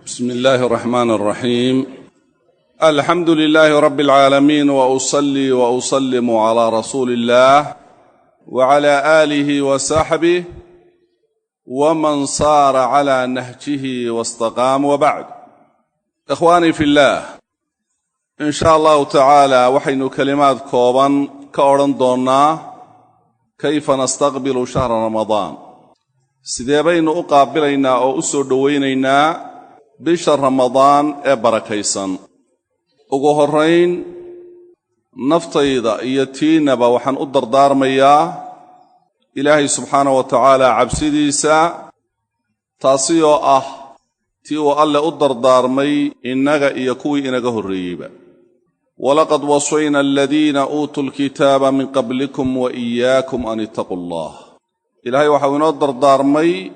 بسم الله الرحمن الرحيم، الحمد لله رب العالمين، واصلي واسلم على رسول الله وعلى اله وصحبه ومن صار على نهجه واستقام، وبعد. اخواني في الله، in sha allahu tacaala waxaynu kelimaad kooban ka odhan doonnaa كيف نستقبل شهر رمضان، sidee baynu u qaabilaynaa oo u soo dhowaynaynaa bisha Ramadaan ee barakaysan? Ugu horrayn, naftayda iyo tiinaba waxaan u dardaarmayaa Ilaahay subxaana wa tacaala cabsidiisa, taasi oo ah tii uu Alle u dardaarmay innaga iyo kuwii inaga horreeyeyba: ولقد وصينا الذين أوتوا الكتاب من قبلكم وإياكم أن اتقوا الله. Ilaahay waxau inoo dardaarmay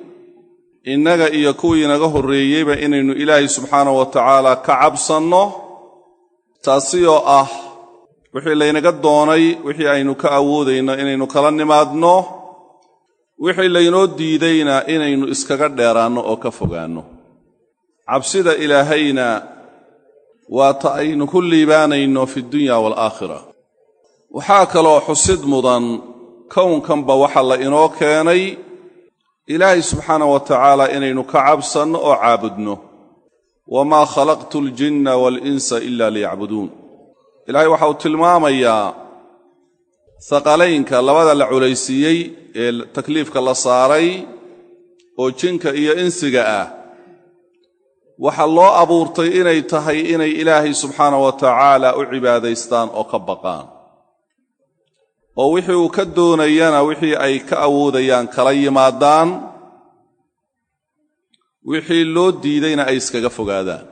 innaga iyo kuwii inaga horreeyeyba inaynu Ilaahay subxaana wa tacaala ka cabsanno, taasi oo ah wixii laynaga doonay, wixii aynu ka awoodayno inaynu kala nimaadno, wixii laynoo diidayna inaynu iskaga dheeraanno oo ka fogaanno. Cabsida Ilaahayna waa ta aynu ku liibaanayno في الدنيا والآخرة. Waxaa kaloo xusid mudan, kownkanba waxa la inoo keenay Ilaahay subxaana wa tacaala inaynu ka cabsanno oo caabudno. وما خلقت الجن والإنس إلا ليعبدون. Ilaahay waxa uu tilmaamayaa haqalaynka labada la culaysiiyey ee takliifka la saaray oo jinka iyo insiga ah, waxaa loo abuurtay inay tahay inay Ilaahay subxaana wa tacaala u cibaadaystaan oo ka baqaan, oo wixii uu ka doonayana wixii ay ka awoodayaan kala yimaadaan, wixii loo diidayna ay iskaga fogaadaan.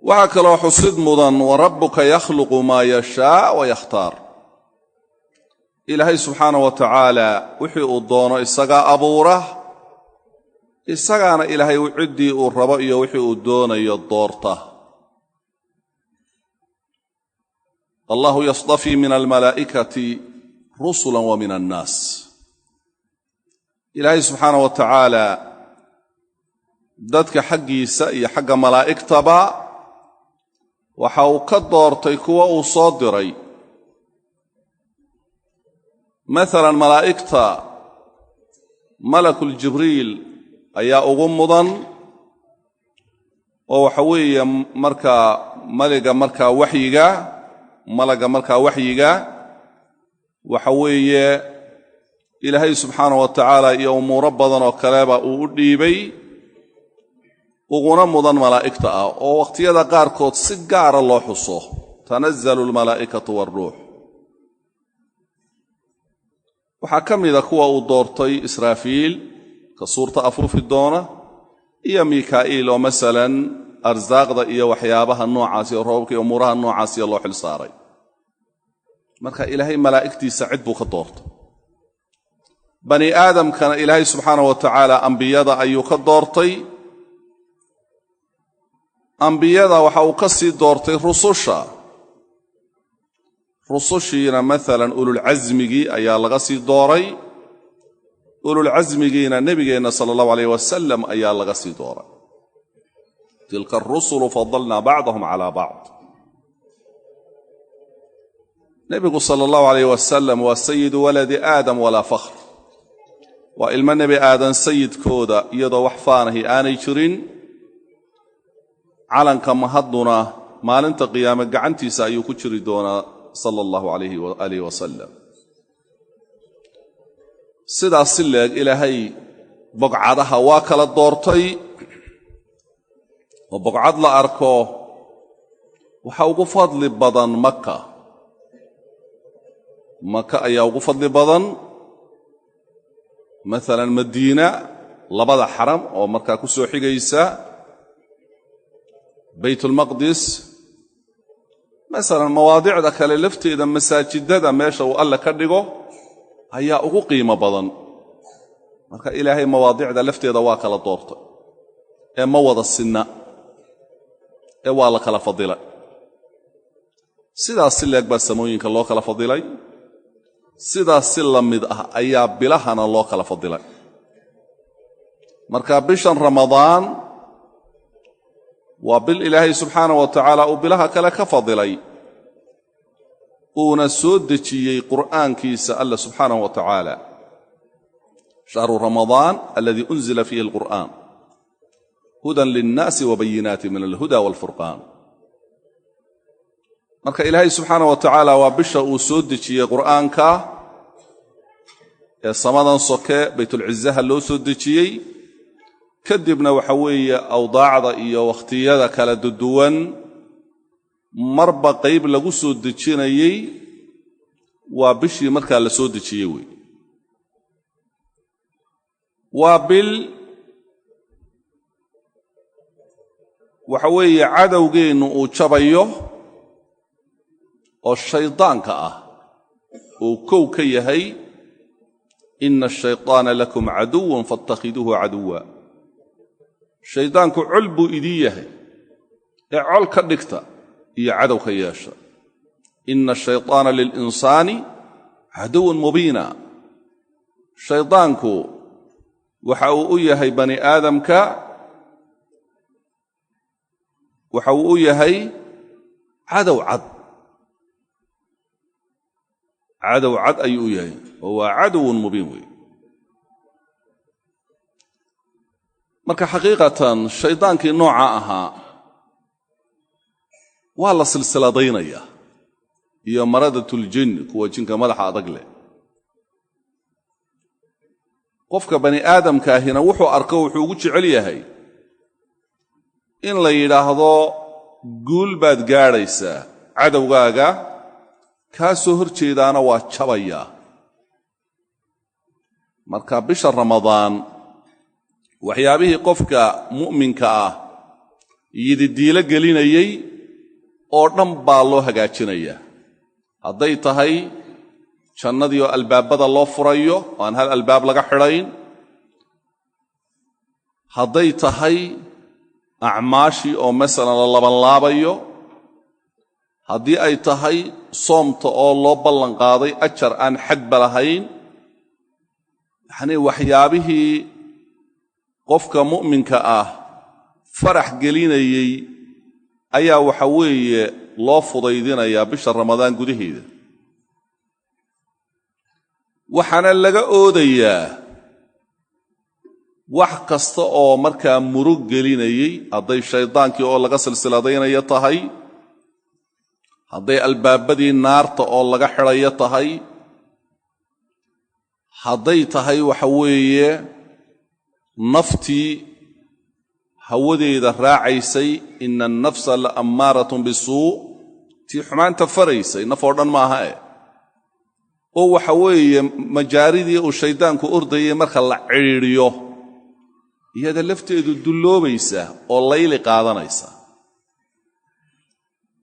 Waxaa kaloo xusid mudan: وربك يخلق ما يشاء ويختار. Ilaahay subxaana wa tacaala wixii uu doono isagaa abuura, isagaana Ilaahay ciddii uu rabo iyo wixii uu doonayo doorta. الله يصطفي من الملائكة رسلا ومن الناس. Ilaahay subxaana wa tacaala dadka xaggiisa iyo xagga malaa'igtaba waxa uu ka doortay kuwa uu soo diray. Maalan, malaa'igta malakuljibriil ayaa ugu mudan, oo waxa weeye markaa maliga markaa waxyiga, malaga markaa waxyiga, waxa weeye Ilaahay subxaana wa tacaala iyo umuuro badan oo kaleba uu u dhiibay, uguna mudan malaa'igta ah, oo wakhtiyada qaarkood si gaara loo xuso: تنزل الملائكة والروح. Waxaa ka mida kuwa uu doortay Israafiil, ka suurta afuufi doona, iyo Mikaa'iil, oo masalan arsaaqda iyo waxyaabaha noocaasi oo roobabka iyo umuuraha noocaasiyo loo xil saaray. Marka Ilaahay malaa'igtiisa cid buu ka doortay. Bani aadamkana Ilaahay subxaana wa tacaala ambiyada ayuu ka doortay. Ambiyada waxa uu ka sii doortay rususha. Rusushiina maalan ululcasmigii ayaa laga sii dooray. Ululcasmigiina nebigeenna sala allahu alayh wasalam ayaa laga sii dooray. تلك الرسل فضلنا بعضهم على بعض. Nebigu sala allahu alayh wasalam waa سيد ولد آدم ولا فخر, waa ilmo Nebi Aadan sayidkooda, iyadoo wax faanahi aanay jirin. Calanka mahadduna maalinta qiyaame gacantiisa ayuu ku jiri doonaa, sala allahu alayhi waaalih wasalam. Sidaas si leeg, Ilaahay bogcadaha waa kala doortay, oo bogcad la arko waxa ugu fadli badan Maka. Maka ayaa ugu fadli badan. Maalan Madiina, labada xaram oo markaa ku soo xigaysa, Baytulmaqdis. Masalan, mawaadicda kale lafteeda, masaajidada meesha uu Alle ka dhigo ayaa ugu qiimo badan. Marka Ilaahay mawaadicda lafteeda waa kala doortay, ee ma wada sinna, ee waa la kala fadilay. Sidaas si leeg baa samooyinka loo kala fadilay. Sidaas si la mid ah ayaa bilahana loo kala fadilay. Marka bishan Ramadaan Waa bil Ilaahay subxaana wa tacaala uu bilaha kale ka fadilay, uuna soo dejiyey qur'aankiisa Alla subxaanahu wa tacaala. Shahru ramadaan aladii unzila fiihi alqur'aan hudan linnaasi wabayinaati min alhuda waalfurqaan. Marka Ilaahay subxaana wa tacaala waa bisha uu soo dejiyey qur'aanka ee samadan soke baytulcizaha loo soo dejiyey, kadibna waxa weeye awdaacda iyo wakhtiyada kala duwan marba qayb lagu soo dejinayey, waa bishii markaa la soo dejiyey wey. Waa bil waxa weeye cadowgeennu uu jabayo oo shaydaanka ah uu kow ka yahay. Ina ashayطaana lakum caduwan faاtakhiduuhu caduwa. Shaydaanku col buu idin yahay ee col ka dhigta iyo cadow ka yeesha. Ina ashayطaana lilinsaani caduwan mubiina. Shaydaanku waxa uu u yahay bani aadamka, waxa uu u yahay cadow cad, cadow cad ayuu u yahay, oo waa caduwun mubiin weey. Marka xaqiiqatan shaydaankii nooca ahaa waa la silsiladaynayaa, iyo maradatul-jin, kuwa jinka madaxa adag leh. Qofka bani aadamkaahina wuxuu arko wuxuu ugu jecel yahay in la yidhaahdo guul baad gaadhaysaa, cadowgaaga kaa soo hor jeedaana waa jabayaa. Marka bisha Ramadaan waxyaabihii qofka mu'minka ah yididiilo gelinayey oo dhan baa loo hagaajinayaa. Hadday tahay jannadii oo albaabada loo furayo oo aan hal albaab laga xidhayn, hadday tahay acmaashii oo masalan la labanlaabayo, haddii ay tahay soomta oo loo ballan qaaday ajar aan xadba lahayn, yacnii waxyaabihii qofka mu'minka ah farax gelinayey ayaa waxa weeye loo fudaydinayaa bisha Ramadaan gudaheeda. Waxaana laga oodayaa wax kasta oo markaa murug gelinayey, hadday shaydaankii oo laga silsiladaynayo tahay, hadday albaabadii naarta oo laga xidhayo tahay, hadday tahay waxa weeye naftii hawadeeda raacaysay, ina annafsa la ammaaratun bisuu, tii xumaanta faraysay, naf oo dhan maaha eh, oo waxa weeye majaaridii uu shayddaanku ordayay marka la cidhiidhiyo iyada lafteedu dulloobaysa oo layli qaadanaysa.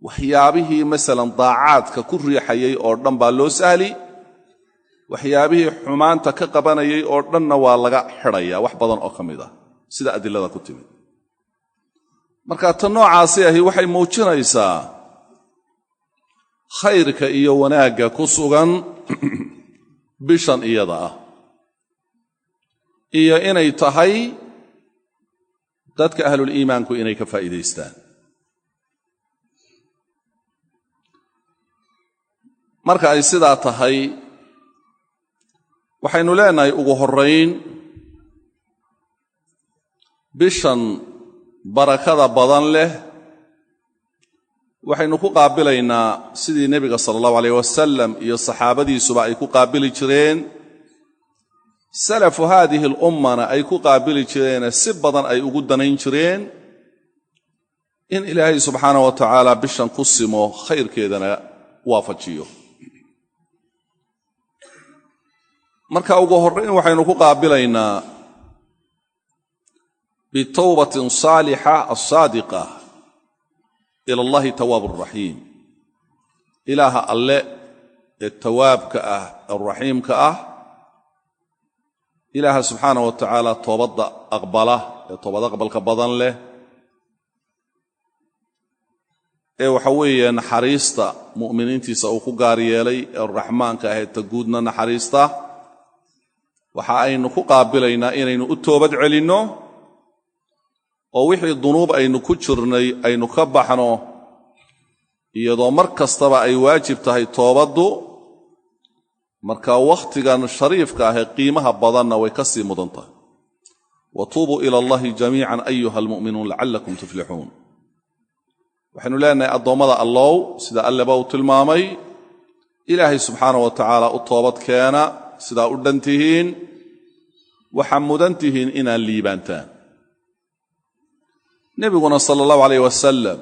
Waxyaabihii masalan daacaadka ku riixayay oo dhan baa loo sahli, waxyaabihii xumaanta ka qabanayay oo dhanna waa laga xidhayaa wax badan oo ka mid ah, sida adilada ku timid. Marka tan noocaasi ahi waxay muujinaysaa khayrka iyo wanaagga ku sugan bishan iyada ah, iyo inay tahay dadka ahluliimaanku inay ka faa'iidaystaan. Marka ay sidaa tahay, waxaynu leenahay ugu horrayn bishan barakada badan leh waxaynu ku qaabilaynaa sidii nebiga sala allahu alayh wasalam iyo saxaabadiisuba ay ku qaabili jireen, salafu haadihi alummana ay ku qaabili jireene si badan ay ugu danayn jireen in Ilaahay subxaana wa tacaala bishan ku simo, khayrkeedana waafajiyo. Marka ugu horrayn waxaynu ku qaabilaynaa bitawbatin saalixa alsaadiqa ila allahi tawaab araxiim. Ilaaha alle ee tawaabka ah, araxiimka ah, Ilaaha subxaana wa tacaala toobadda aqbala ee toobad aqbalka badan leh, ee waxa weeye naxariista mu'miniintiisa uu ku gaar yeelay, ee raxmaanka ah ee ta guudna naxariista, waxa aynu ku qaabilaynaa inaynu u toobad celinno Oo wixii dunuub aynu ku jirnay aynu ka baxno, iyadoo mar kastaba ay waajib tahay toobaddu. Marka wakhtigan shariifka ah ee qiimaha badanna way ka sii mudan tahay. Wa tuubuu ila allahi jamiican ayuha almu'minuun lacallakum tuflixuun. Waxaynu leenahay, addoommada Allow, sida Alleba uu tilmaamay, Ilaahay subxaana wa tacaala u toobad keena sidaa u dhan tihiin, waxaa mudan tihiin inaan liibaantaan. Nebiguna sala allahu alayh wasalam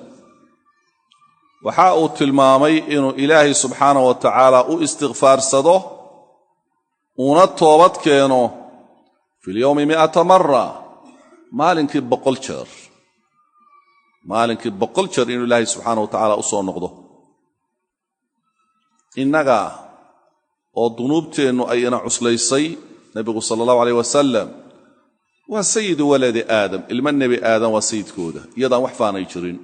waxa uu tilmaamay inuu Ilaahay subxaana wa tacaala u istikfaarsado, uuna toobad keeno fi lyowmi 100 mara, maalinkii 100 jeer, maalinkii 100 jeer inuu Ilaahay subxaana wa tacaala u soo noqdo. Innaga oo dunuubteennu ay ina cuslaysay, nebigu sala allahu alayh wasalam waa sayidu waladi Aadam, ilmo Nebi Aadam waa sayidkooda, iyadaan wax faanay jirin.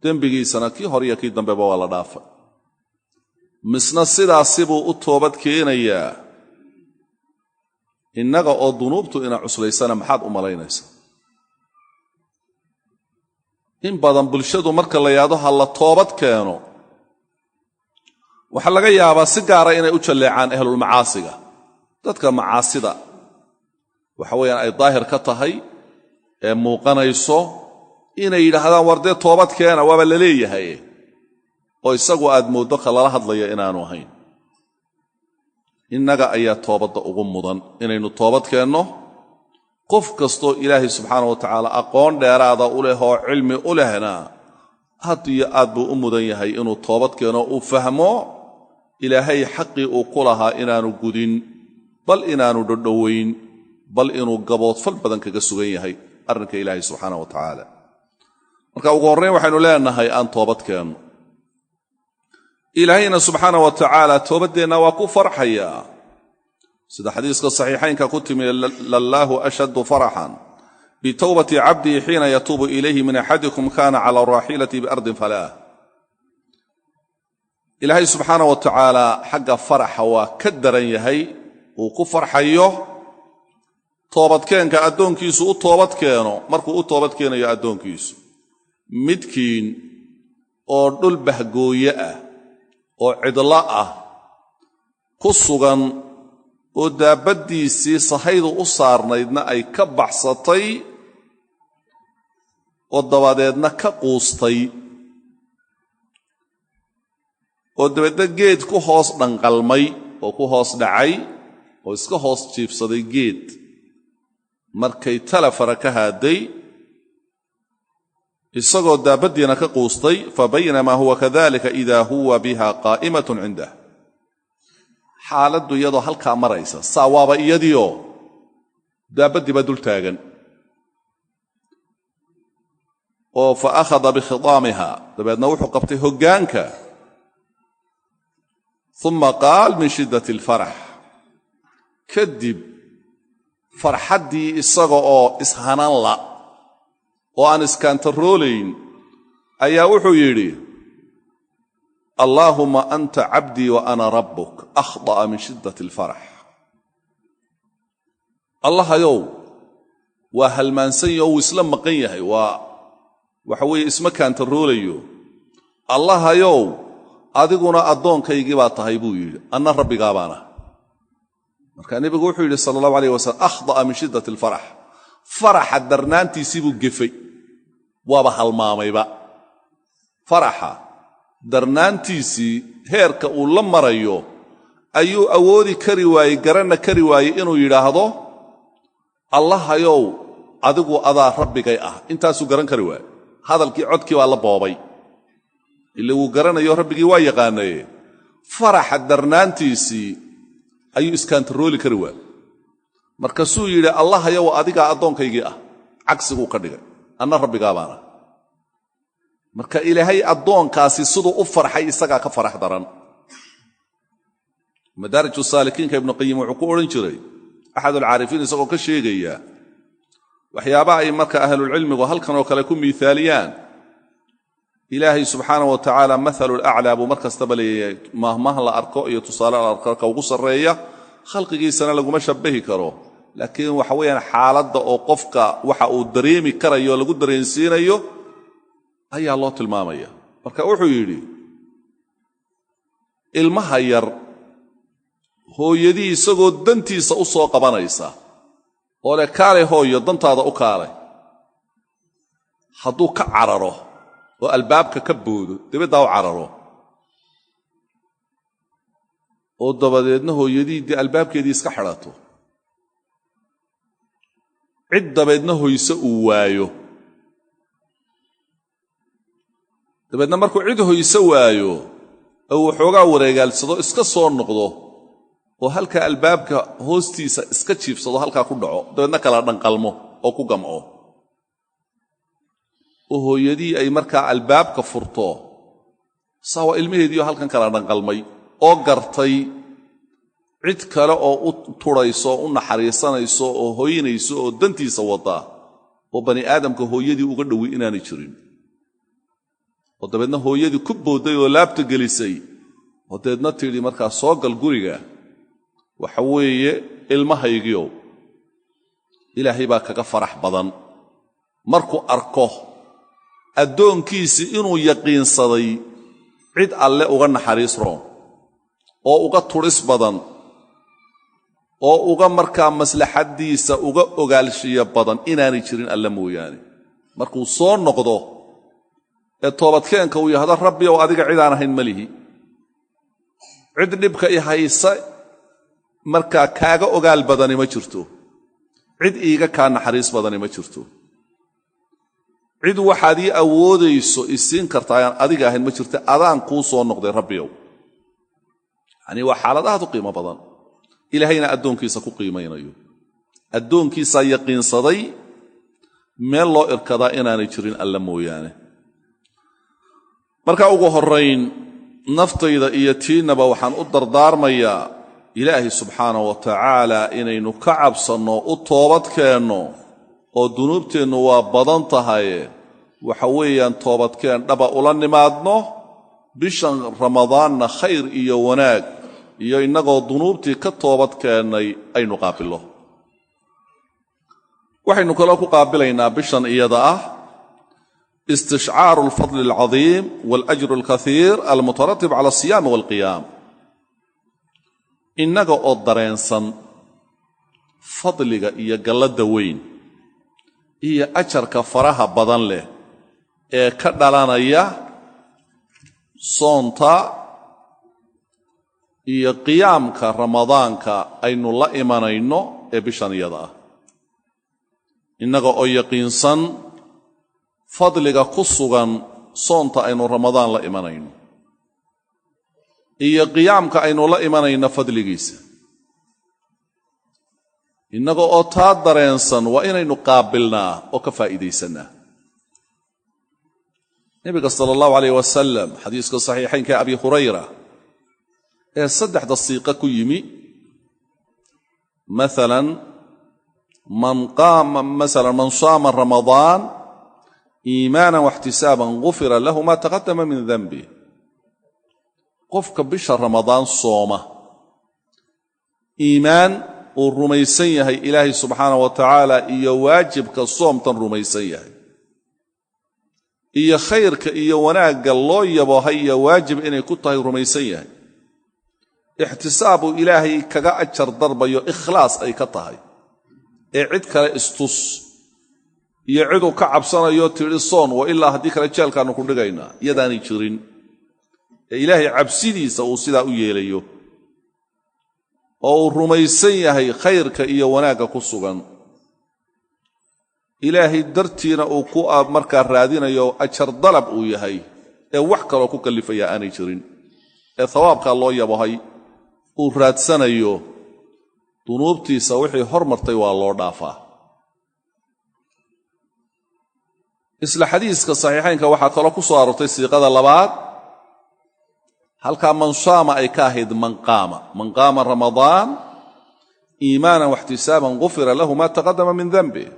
Dembigiisana kii hore iyo kii dambeba waa la dhaafay. Misna sidaasi buu u toobad keenayaa. Innaga oo dunuubtu ina cuslaysana maxaad u malaynaysaa? In badan bulshadu marka la yidhaahdo ha la toobad keeno, waxaa laga yaabaa si gaara inay u jalleecaan ahlulmacaasiga, dadka macaasida waxa weeyaan ay daahir ka tahay ee muuqanayso, inay yidhaahdaan, "War dee toobad keena," waaba la leeyahay, oo isagu aad mooddo ka lala hadlaya inaanu ahayn. Innaga ayaa toobadda ugu mudan inaynu toobad keenno. Qof kastoo Ilaahay subxaana wa tacaala aqoon dheeraada u leh oo cilmi u lehna, had iyo aad buu u mudan yahay inuu toobad keeno, uu fahmo Ilaahay xaqii uu ku lahaa inaanu gudin, bal inaanu dhodhowayn, bal inuu gaboodfal badan kaga sugan yahay arrinka Ilaahay subxaana wa tacaala. Marka ugu horrayn waxaynu leenahay aan toobad keenno. Ilaahayna subxaana wa tacaala toobaddeenna waa ku farxayaa, sida xadiiska saxiixaynka ku timi: "Lallaahu ashaddu faraxan bitowbati cabdihi xiina yatuubu ilayhi min axadikum kana cala raaxilati biardin falaah." Ilaahay subxaana wa tacaala xagga faraxa waa ka daran yahay uu ku farxayo toobadkeenka addoonkiisu u toobad keeno, markuu u toobad keenayo addoonkiisu midkiin oo dhul bahgooye ah oo cidlo ah ku sugan, oo daabaddiisii sahaydu u saarnaydna ay ka baxsatay, oo dabadeedna ka quustay, oo dabeedna geed ku hoos dhanqalmay oo ku hoos dhacay oo iska hoos jiifsaday geed, markay talafara ka haadday, isagoo daabaddiina ka quustay. Fa baynamaa huwa kadalika idaa huwa biha qaa'imatun cindah. Xaaladdu iyadoo halkaa maraysa, saa waaba iyadiioo daabaddii baa dul taagan, oo fa akhada bikhidaamiha, dabeedna wuxuu qabtay hoggaanka. Uma qaal min shiddati alfarax, kadib farxaddii isaga oo ishanan la oo aan iskaantaroolayn ayaa wuxuu yidhi: "Allaahuma anta cabdii wa ana rabbuk." Akhda'a min shiddati alfarax. Allahayow, waa halmaansan yaho, wuu isla maqan yahay, waa waxa weeye isma kaantaroolayo. "Allahayow, adiguna addoonkaygii baa tahay," buu yidhi, "anna rabbigaa baan ah." Marka nebigu wuxuu yidhi sala allahu alayh wasalam: akhda'a min shiddati alfarax. Faraxa darnaantiisii buu gefay, waaba halmaamayba. Faraxa darnaantiisii heerka uu la marayo ayuu awoodi kari waayey, garanna kari waayey inuu yidhaahdo, "Allahayow, adigu adaa rabbigay ah." Intaasuu garan kari waayey. Hadalkii, codkii baa la boobay, ila wuu garanayo, rabbigii waa yaqaanaye. Faraxa darnaantiisii ayuu iskaantarooli kari waayey. Markaasuu yidhi, "Allahayow, adigaa addoonkaygii ah." Cagsiguu ka dhigay, "Anna rabbigaa baan ah." Marka Ilaahay addoonkaasi siduu u farxay isagaa ka farax daran. Madaariju saalikiinka Ibnu Qayim wuxuu ku odhan jiray, axad alcaarifiin isagoo ka sheegaya waxyaabaha ay marka ahlulcilmigu halkan oo kale ku miithaaliyaan, Ilaahay subxaana wa tacaala mathalu laclaa buu mar kastaba leeyahay. Mahmah la arko iyo tusaale la arko ka ugu sarreeya, khalqigiisana laguma shabbahi karo. Laakiin waxa weeyaan xaaladda oo qofka waxa uu dareemi karayo lagu dareensiinayo ayaa loo tilmaamaya. Marka wuxuu yidhi ilmaha yar hooyadii isagoo dantiisa u soo qabanaysa oo leh kaalay hooyo, dantaada u kaalay, hadduu ka cararo oo albaabka ka boodo, dibaddaa u cararo, oo dabadeedna hooyadii dee albaabkeedii iska xidhato, cid dabeedna hoyse uu waayo, dabeedna markuu cid hoyse waayo oo waxoogaa wareegaalsado iska soo noqdo oo halkaa albaabka hoostiisa iska jiifsado, halkaa ku dhaco, dabeedna kala dhanqalmo oo ku gamco, oo hooyadii ay markaa albaabka furto, saa waa ilmaheediioo halkan kala dhanqalmay oo gartay cid kale oo u tudhayso, u naxariisanayso oo hoynayso oo dantiisa waddaa oo bani aadamka hooyadii uga dhowi inaanay jirin, oo dabeedna hooyadii ku boodday oo laabta gelisay, oo dabeedna tidhi markaa soo gal guriga, waxa weeye ilmahaygiiow. Ilaahay baa kaga farax badan markuu arko addoonkiisii inuu yaqiinsaday cid alle uga naxariis roon oo uga tudhis badan oo uga markaa maslaxaddiisa uga ogaalshiyo badan inaanay jirin alle mooyaane. Markuu soo noqdo ee toobadkeenka uu yidhahdo rabbi ow adiga cidaan ahayn ma lihi, cid dhibka i haysa markaa kaaga ogaal badani ma jirto, cid iiga kaa naxariis badani ma jirto, cid waxaad ii awoodayso isiin kartaa aan adiga ahayn ma jirto, adaan kuu soo noqday rabbiyow. Yacnii waa xaalad aad u qiimo badan, ilaahayna addoonkiisa ku qiimaynayo. Addoonkiisaa yaqiinsaday meel loo irkadaa inaanay jirin alle mooyaane. Marka ugu horrayn naftayda iyo tiinaba waxaan u dardaarmayaa ilaahay subxaanahu wa tacaala inaynu ka cabsanno, u toobadkeenno, oo dunuubteennu waa badan tahaye waxa weeyaan toobadkeen dhaba ula nimaadno, bishan ramadaanna khayr iyo wanaag iyo innagoo dunuubtii ka toobadkeennay aynu qaabillo. Waxaynu kaloo ku qaabilaynaa bishan iyada ah istishcaaru alfadli alcadiim waalajru alkaiir almutaratib cala alsiyaami waalqiyaam, innaga oo dareensan fadliga iyo galladda weyn iyo ajarka faraha badan leh ee ka dhalanaya soonta iyo qiyaamka ramadaanka aynu la imanayno ee bishan iyada ah, innaga oo yaqiinsan fadliga ku sugan soonta aynu ramadaan la imanayno iyo qiyaamka aynu la imanayno fadligiisa, innaga oo taa dareensan waa inaynu qaabilnaa oo ka faa'iidaysannaa. Nebiga sala allahu alayh wasalam xadiiska saxiixaynka abi hurayra ee saddexda siiqa ku yimi, maalan man qaama masalan man saama ramadaan iimaanan waxtisaaban gufira lahu ma taqadama min danbih, qofka bisha ramadaan sooma iimaan uu rumaysan yahay ilaahay subxaana wa tacaala iyo waajibka soomtan rumaysan yahay iyo khayrka iyo wanaagga loo yabohaya waajib inay ku tahay rumaysan yahay, ixtisaab uu ilaahay kaga ajar darbayo ikhlaas ay ka tahay ee cid kale istus iyo ciduu ka cabsanayo tidhi soon wa ilaa haddii kale jeelkaannu ku dhigaynaa iyadaanay jirin, ee ilaahay cabsidiisa uu sidaa u yeelayo oo uu rumaysan yahay khayrka iyo wanaagga ku sugan, ilaahay dartiina uu ku markaa raadinayo ajar dalab uu yahay ee wax kaloo ku kallifaya aanay jirin, ee hawaabkaa loo yabohay uu raadsanayo, dunuubtiisa wixii hormartay waa loo dhaafaa. Isla xadiiska saxiixaynka waxaa kaloo ku soo aroortay siiqada labaad, halkaa man saama ay ka ahayd man qaama, man qaama ramadaan iimaanan waxtisaaban gufira lahu ma taqadama min danbih,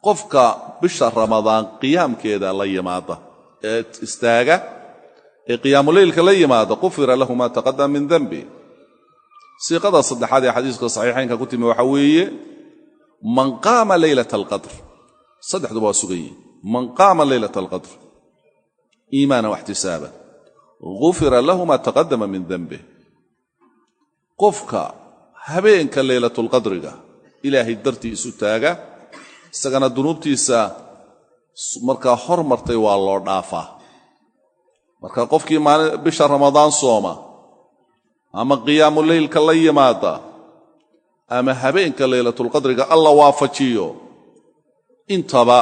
qofka bisha ramadaan qiyaamkeeda la yimaada ee istaaga ee qiyaamuleylka la yimaada, qufira lahu ma taqadama min danbih, Siiqada saddexaad ee xadiiska saxiixaynka ku timi waxaa weeye man qaama leylata alqadr. Saddexduba waa sugan yihin. Man qaama leylata alqadr iimaana waxtisaaban gufira lahu ma taqadama min denbih. Qofka habeenka leylatulqadriga ilaahay dartii isu taaga, isagana dunuubtiisa markaa hormartay waa loo dhaafaa. Marka qofkii maalin bisha Ramadaan sooma ama qiyaamu leylka la yimaada ama habeenka leylatulqadriga alla waafajiyo, intaba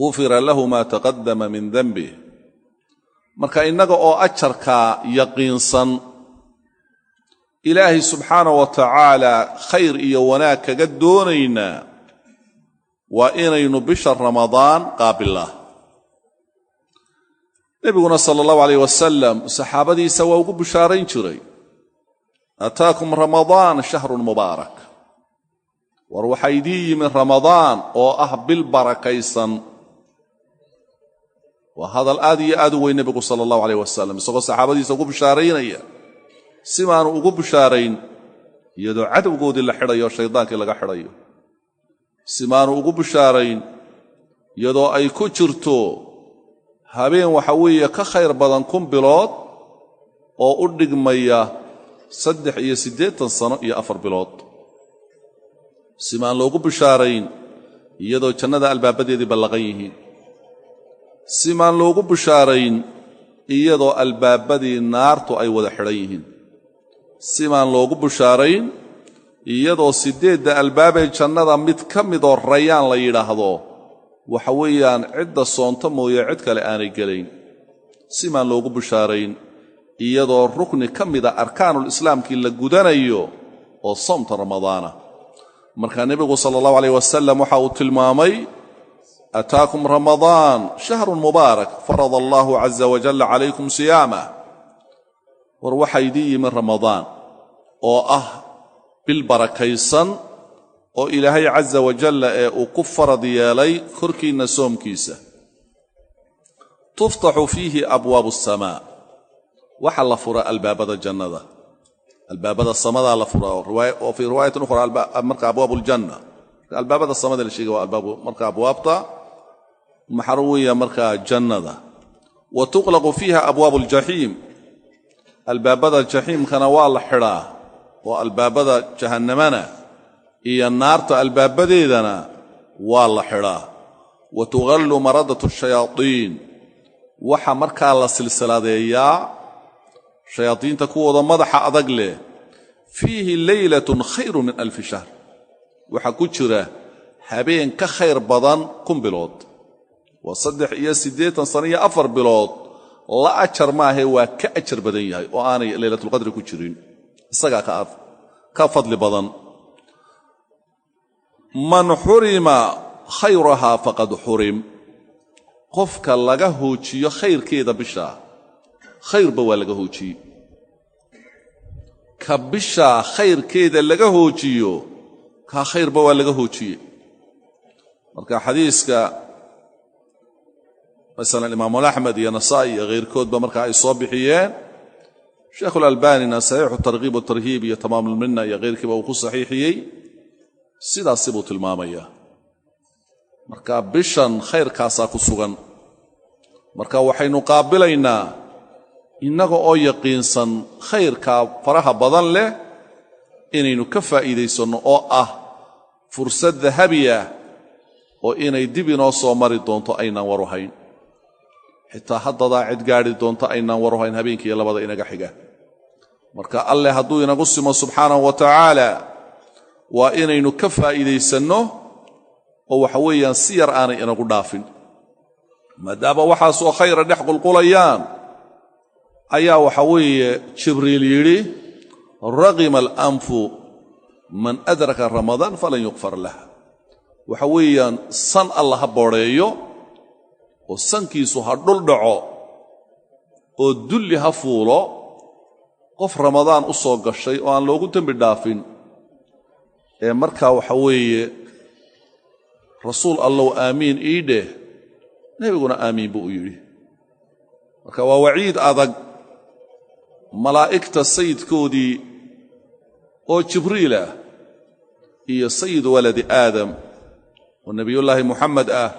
gufira lahu maa taqadama min denbih. Marka innaga oo ajarkaa yaqiinsan Ilaahay subxaana wa tacaala khayr iyo wanaag kaga doonaynaa, waa inaynu bisha Ramadaan qaabilnaa. Nebiguna sala allahu alayh wasalam saxaabadiisa waa ugu bushaarayn jiray: ataakum Ramadaan shahrun mubaarak. War waxaa idiin yimi Ramadaan oo ah bil barakaysan. Waa hadal aad iyo aad u weyn nebigu sala allahu alayh wasalam, isagoo saxaabadiisa ugu bushaaraynaya. Simaanu ugu bushaarayn iyadoo cadowgoodii la xidhayo, shaydaankii laga xidhayo. Simaanu ugu bushaarayn iyadoo ay ku jirto habeen waxa weeye ka khayr badan 1000 bilood oo u dhigmaya 83 sano iyo 4 bilood. Simaan loogu bushaarayn iyadoo jannada albaabadeedii ballaqan yihiin. Simaan loogu bushaarayn iyadoo albaabadii naartu ay wada xidhan yihiin. Simaan loogu bushaarayn iyadoo 8 albaabee jannada mid ka midoo Rayaan la yidhaahdo waxa weeyaan cidda soonto mooye cid kale aanay gelayn. Simaan loogu bushaarayn iyadoo rukni ka mida arkaanulislaamkii la gudanayo oo soomta Ramadaana. Markaa nebigu sala allahu alayh wasalam waxa uu tilmaamay: ataakum Ramadaan shahrun mubaarak farada allahu caza wajalla calaykum siyaamah. War waxaa idiin yimi Ramadaan oo ah bil barakaysan oo Ilaahay caza wajalla ee uu ku farad yeelay korkiinna soomkiisa. Tuftaxu fiihi abwaabu asamaa, waxaa la furaa albaabada jannada, albaabada samadaa la furaa. Oo fii riwaayatin ukhra marka abwaabu aljanna, albaabada samada la sheegay waa marka abwaabta maxaa weeya markaa jannada. Wa tuqlaqu fiiha abwaabu aljaxiim, albaabada jaxiimkana waa la xidhaa, oo albaabada jahannamana iyo naarta albaabadeedana waa la xidhaa. Wa tugallu maradatu shayaaiin, waxa markaa la silsiladeeyaa shayaadiinta kuwooda madaxa adag leh. Fiihi leylatun khayru min 1000 shahr, waxaa ku jira habeen ka khayr badan 1000 bilood. Waa 83 sano iyo 4 bilood. La ajar maahae waa ka ajar badan yahay oo aanay leylatulqadri ku jirin, isagaa ka fadli badan. Man xurima khayrahaa faqad xurim, qofka laga hoojiyo khayrkeeda bishaa, khayrba waa laga hoojiyey. Ka bishaa khayrkeeda laga hoojiyo, kaa khayrba waa laga hoojiyey. Marka xadiiska masalan Imaamu Axmed iyo Nasaa'i iyo khayrkoodba marka ay soo bixiyeen, Sheikhulalbanina Saxiixu Targhiib watarhiib iyo Tamaamulminna iyo khayrkiiba uu ku saxiixiyey, sidaasi buu tilmaamayaa. Marka bishan khayrkaasaa ku sugan. Marka waxaynu qaabilaynaa innaga oo yaqiinsan khayrkaa faraha badan leh inaynu ka faa'iidaysanno, oo ah fursad dahabi ah oo inay dib inoo soo mari doonto aynaan waru hayn, xitaa haddadaa cid gaadhi doonto aynaan waru hayn habeenkiiyo labada inaga xiga. Marka alleh hadduu inagu simo subxaanahu wa tacaala, waa inaynu ka faa'iidaysanno oo waxa weeyaan si yar aanay inagu dhaafin. Maadaama waxaasoo khayra dhex qulqulayaan, ayaa waxa weeye Jibriil yidhi: raqima alanfu man adraka Ramadaan falan yukfar lah. Waxa weeyaan san alla ha boodheeyo oo sankiisu ha dhul dhaco oo dulli ha fuulo qof Ramadaan u soo gashay oo aan loogu dembi dhaafin. Ee markaa waxa weeye rasuul allow aamiin ii dheh, nebiguna aamiin buu u yidhi. Marka waa waciid adag. Malaa'igta sayidkoodii Oo Jibriil ah iyo sayidu waladi Aadam oo Nebiyullaahi Muxamed ah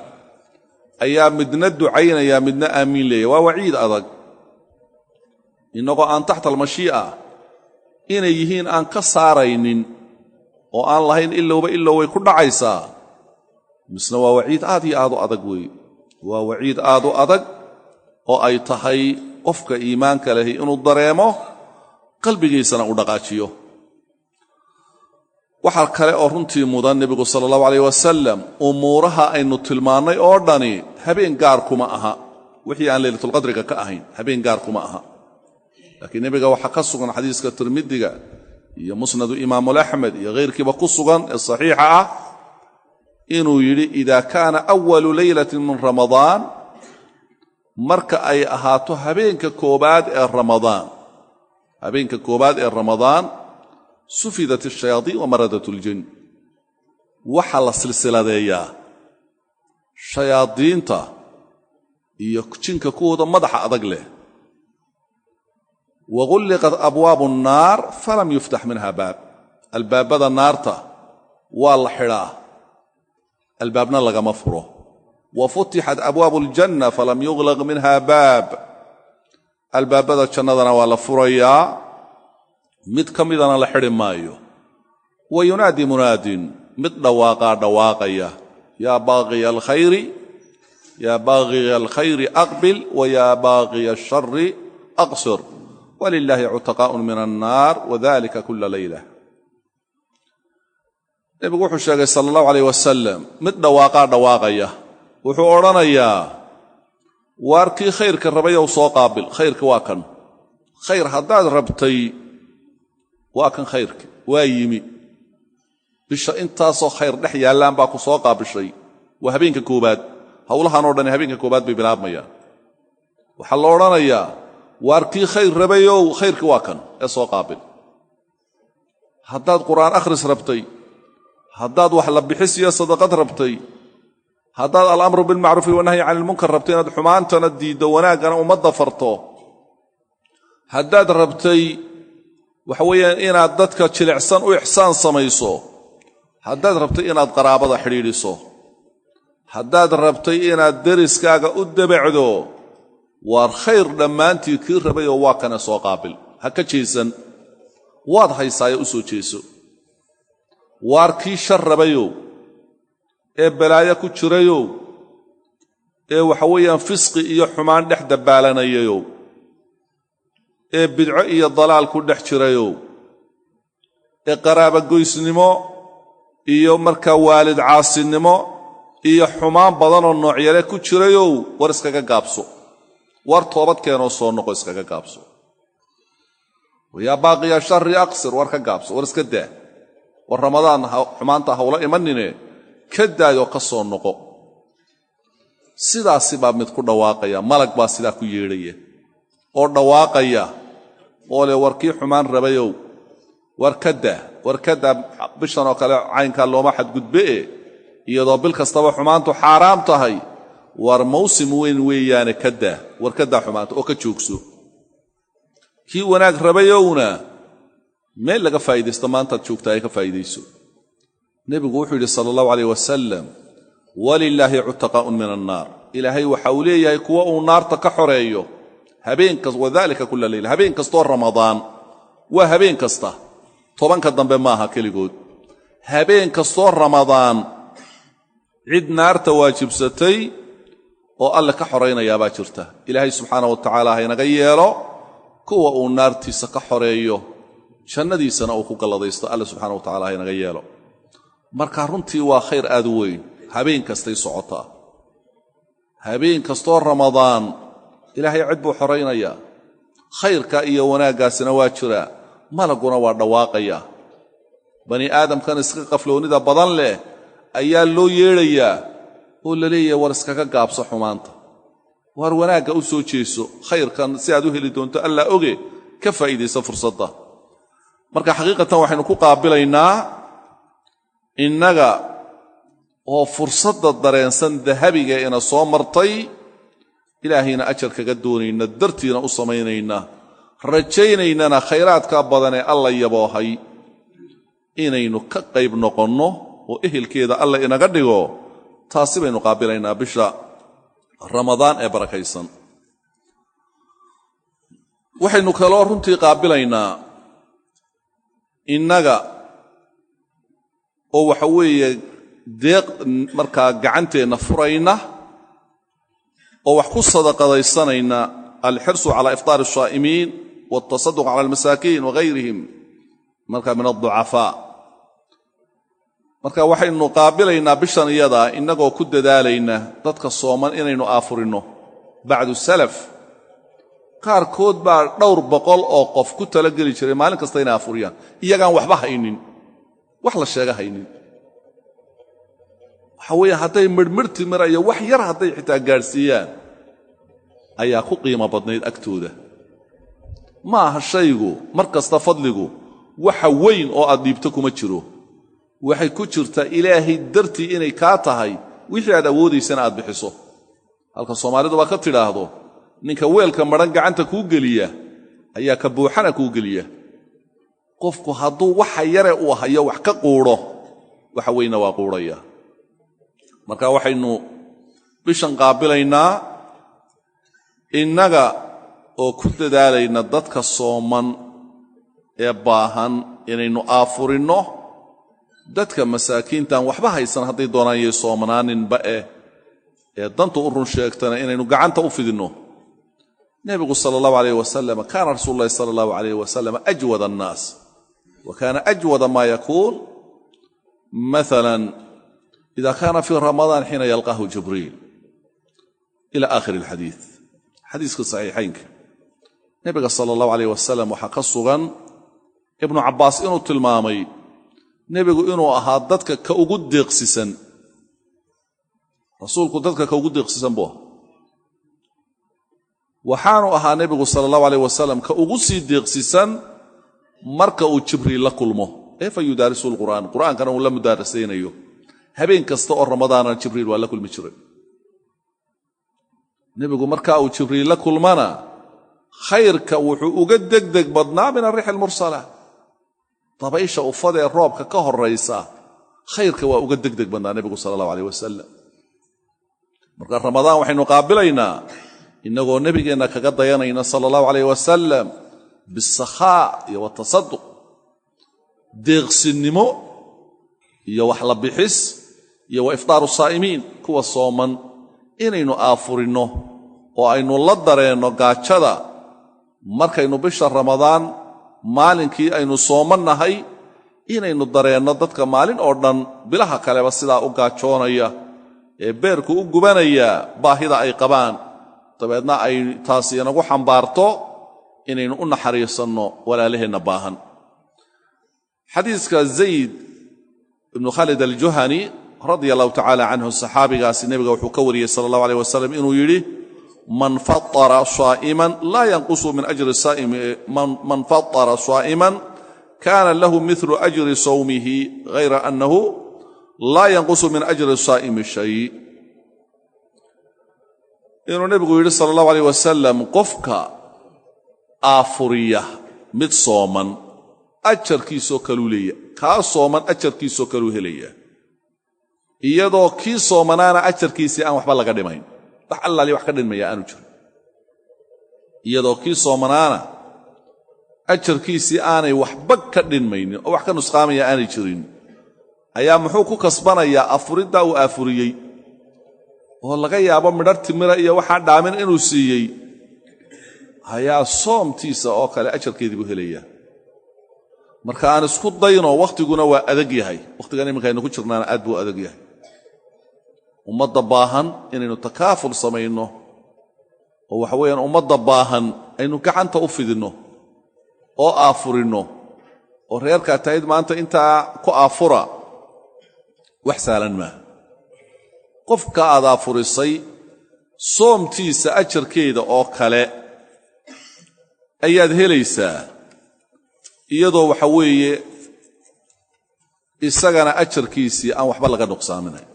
ayaa midna ducaynaya, midna aamiin leeya. Waa waciid adag, innagoo aan taxta almashii'a inay yihiin aan ka saaraynin oo aan lahayn ilowba ilow way ku dhacaysaa. Misna waa waciid aad iyo aad u adag weeye. Waa waciid aad u adag oo ay tahay qofka iimaanka lehi inuu dareemo, qalbigiisana uu dhaqaajiyo. Waxaa kale oo runtii mudan, nebigu sala allahu alayh wasalam, umuuraha aynu tilmaannay oo dhani habeen gaar kuma aha. Wixii aan Leylatulqadriga ka ahayn habeen gaar kuma aha, laakiin nebiga waxaa ka sugan xadiiska Tirmidiga iyo Musnadu Imaamulaxmed iyo hayrkiiba ku sugan ee saxiixa ah inuu yidhi: "Ida kaana awalu leylatin min Ramadaan", marka ay ahaato habeenka koobaad ee Ramadaan, habeenka koobaad ee Ramadaan, "sufidat alshayaadiin wa maradat اljin", waxaa la silsiladeeyaa shayaadiinta iyo jinka kuwooda madaxa adag leh. "Wa gulliqat abwaabu الnaar falam yuftax minha baab", albaabada naarta waa la xidhaa, albaabna lagama furo. "Wa futixat abwaabu اljanna falam yuglaq minha baab", albaabada jannadana waa la furayaa, mid ka midana la xidhi maayo. "Wa yunaadi munaadin", mid dhawaaqaa dhawaaqaya: "Yaa baaqiya alkhayri, yaa baaqiya alkhayri aqbil, wa yaa baaqiya ashari aqsir, walilaahi cutaqaa'un min annaar, wadalika kula leyla". Nebigu wuxuu sheegay sala allahu alayh wasalam mid dhawaaqaa dhawaaqaya, wuxuu odhanayaa: "Waar kii khayrka rabayow, soo qaabil, khayrka waa kan. Khayr haddaad rabtay, waa kan khayrka, waa yimi. Bisha intaasoo khayr dhex yaallaan baa ku soo qaabishay." Waa habeenka koobaad. Howlahan oo dhani habeenka koobaad bay bilaabmayaan. Waxaa la odhanayaa: "Waar kii khayr rabayow, khayrka waa kan ee soo qaabil. Haddaad Qur'aan akhris rabtay, haddaad wax la bixis iyo sadaqad rabtay, haddaad alamru bilmacruufi wanahyi cani ilmunkar rabtay, inaad xumaantana diiddo, wanaaggana ummadda farto, haddaad rabtay waxa weeyaan inaad dadka jilicsan u ixsaan samayso, haddaad rabtay inaad qaraabada xidhiidhiso, haddaad rabtay inaad deriskaaga u debacdo, waar khayr dhammaantii kii rabayoo, waa kane, soo qaabil, ha ka jeesan, waad haysaayo, u soo jeeso. Waar kii shar rabayow ee balaayo ku jirayow ee waxa weeyaan fisqi iyo xumaan dhex dabbaalanayayow ee bidco iyo dalaal ku dhex jirayow ee qaraabagoysnimo iyo markaa waalid caasinimo iyo xumaan badanoo noocyale ku jirayow, war iskaga gaabso, war toobad keenoo soo noqo, iskaga gaabso. Yaa baaqiya shari aqsir", war ka gaabso, war iska daa, war Ramadaan xumaanta hawla imanine, ka daayoo ka soo noqo." Sidaasi baa mid ku dhawaaqaya, malag baa sidaa ku yeedhaya oo dhawaaqaya oo leh: "War kii xumaan rabayow, war ka daa, war ka daa, bishan oo kale caynkaa looma xadgudbe e, iyadoo bil kastaba xumaantu xaaraam tahay, war mawsim weyn weeyaane, ka daa, war ka daa xumaanta oo ka joogso. Kii wanaag rabayowna, meel laga faa'iidaysto maantaad joogtaa, ay ka faa'iidayso." Nebigu wuxuu yidhi sala allahu alayh wasalam: "Walilaahi cutaqaa'un min annaar", Ilaahay waxa uu leeyahay kuwa uu naarta ka xoreeyo habeenkas. "Wadalika kula leyla", habeen kastoo Ramadaan. Waa habeen kasta, 10-ka dambe maaha keligood. Habeen kastoo Ramadaan cid naarta waajibsatay oo Alle ka xoraynayaabaa jirta. Ilaahay subxaana wa tacaala haynaga yeelo kuwa uu naartiisa ka xoreeyo, jannadiisana uu ku galladaysto. Alle subxana wa tacala haynaga yeelo. Marka runtii waa khayr aad u weyn. Habeen kastay socotaa. Habeen kastoo Ramadaan Ilaahay cid buu xoraynayaa. Khayrka iyo wanaaggaasina waa jiraa, malaguna waa dhawaaqayaa. Bani aadamkan iska qafloonnida badan leh ayaa loo yeedhayaa oo la leeyahay: "War iskaga gaabso xumaanta, waar wanaagga u soo jeeso, khayrkan si aad u heli doonto Allaa oge, ka faa'iidayso fursadda." Marka xaqiiqatan waxaynu ku qaabilaynaa innaga oo fursadda dareensan dahabiga ina soo martay, Ilaahayna ajar kaga doonayna, dartiina u samaynayna, rajaynaynana khayraadka badan ee Alla yaboohay. Inaynu ka qayb noqonno oo ehelkeeda Alla inaga dhigo, taasi baynu qaabilaynaa bisha Ramadaan ee barakaysan. Waxaynu kaloo runtii qaabilaynaa innaga oo waxa weeye deeq markaa gacanteenna furayna oo wax ku sadaqadaysanayna, alxirsu cala ifطaar الsaa'imiin waltasaduq cala almasaakiin waغayrihim marka min alducafaa. Marka waxaynu qaabilaynaa bishan iyadaa innagoo ku dadaalayna dadka sooman inaynu aafurinno. Bacdu salaf qaarkood baa dhowr boqol oo qof ku talageli jiray maalin kasta inay aafuriyaan, iyagaan waxba haynin, wax la sheega haynin. Waxa weeye hadday midhmidh timira iyo wax yar hadday xitaa gaadhsiiyaan ayaa ku qiimo badnayd agtooda. Ma aha shaygu mar kasta fadligu waxa weyn oo aad dhiibto kuma jiro, waxay ku jirtaa Ilaahay dartii inay kaa tahay, wixii aad awoodaysana aad bixiso. Halka Soomaalidu baa ka tidhaahdo, ninka weelka madhan gacanta kuu geliya ayaa ka buuxana kuu geliya. Qofku hadduu waxa yare uu hayo wax ka quudho, waxa weynna waa quudhaya. Marka waxaynu bishan qaabilaynaa innaga oo ku dadaalayna dadka sooman ee baahan inaynu aafurinno, dadka masaakiintan waxba haysan hadday doonaan yay soomanaaninba ee dantu u run sheegtana inaynu gacanta u fidinno. Nebigu sala allahu alayh wasalam, kaana rasuulu llahi sala allahu alayh wasalam ajwad annaas, wa kaana ajwada maa yakuun maala ida kaana fii ramadaan xiina yalqaahu Jibriil, ila aakhir alxadiid. Xadiiska saxiixaynka nebiga sala allahu alayh wasalam waxaa ka sugan Ibnu Cabbaas inuu tilmaamay nebigu inuu ahaa dadka ka ugu deeqsisan. Rasuulku dadka ka ugu deeqsisan buu ahaa. Waxaanu ahaa nebigu sala allahu alayh wasalam ka ugu sii deeqsisan marka uu Jibriil la kulmo ee fa yudaarisu lqur'aan, qur'aankana uu la mudaarasaynayo. Habeen kasta oo Ramadaanana Jibriil waa la kulmi jiray nebigu. Marka uu Jibriil la kulmana khayrka wuxuu uga degdeg badnaa min alriix almursala, dabaysha ufadee roobka ka horaysa, khayrka waa uga degdeg badnaa nebigu sala allahu alayh wasalam. Marka Ramadaan waxaynu qaabilaynaa innagoo nebigeenna kaga dayanayna sala allahu alayh wasalam bisakhaa iyo watasaduq, deeqsinnimo iyo wax la bixis iyo wa iftaaru saa'imiin, kuwa sooman inaynu aafurinno oo aynu la dareenno gaajada markaynu bisha Ramadaan maalinkii aynu soomannahay, inaynu dareenno dadka maalin oo dhan bilaha kaleba sidaa u gaajoonaya ee beerku u gubanaya baahida ay qabaan, dabeedna ay taasi inagu xambaarto inaynu u naxariisanno walaalaheenna baahan. Xadiiska Zayd ibnu Khalid Aljuhani radia allahu tacaala canhu, saxaabigaasi nebiga wuxuu ka wariyey sala allahu aleyh wasalam inuu yidhi: man faطara saa'iman laa yanqusu min ajri saa'imi, man faطara saa'iman kana lahu milu ajri sawmihi hayra annahu laa yanqusu min ajri saa'imi shay. Inuu nebigu yidhi sala allahu aleyh wasalam, qofka aafuriya mid sooman ajarkiisoo kaluu leeya, kaa sooman ajarkiisoo kaluu helaya, iyadoo kii soomanaana ajarkiisii aan waxba laga dhimayn, wax allaali wax ka dhinmaya aanu jirin, iyadoo kii soomanaana ajarkiisii aanay waxba ka dhinmaynin oo wax ka nusqaamaya aanay jirin, ayaa muxuu ku kasbanayaa afuriddaa uu aafuriyey oo laga yaabo midhar timira iyo waxaa dhaamin inuu siiyey, ayaa soomtiisa oo kale ajarkeedii buu helayaa. Marka aan isku dayno, wakhtiguna waa adag yahay, wakhtigan iminka aynu ku jirnaana aad buu adag yahay. Ummadda baahan inaynu takaaful samayno oo waxa weeyaan ummadda baahan aynu gacanta u fidinno oo aafurinno oo reerkaa tahayd maanta intaa ku aafura, wax saalan maaha. Qofka aad aafurisay soomtiisa ajarkeeda oo kale ayaad helaysaa, iyadoo waxa weeye isagana ajarkiisii aan waxba laga nuqsaaminayn.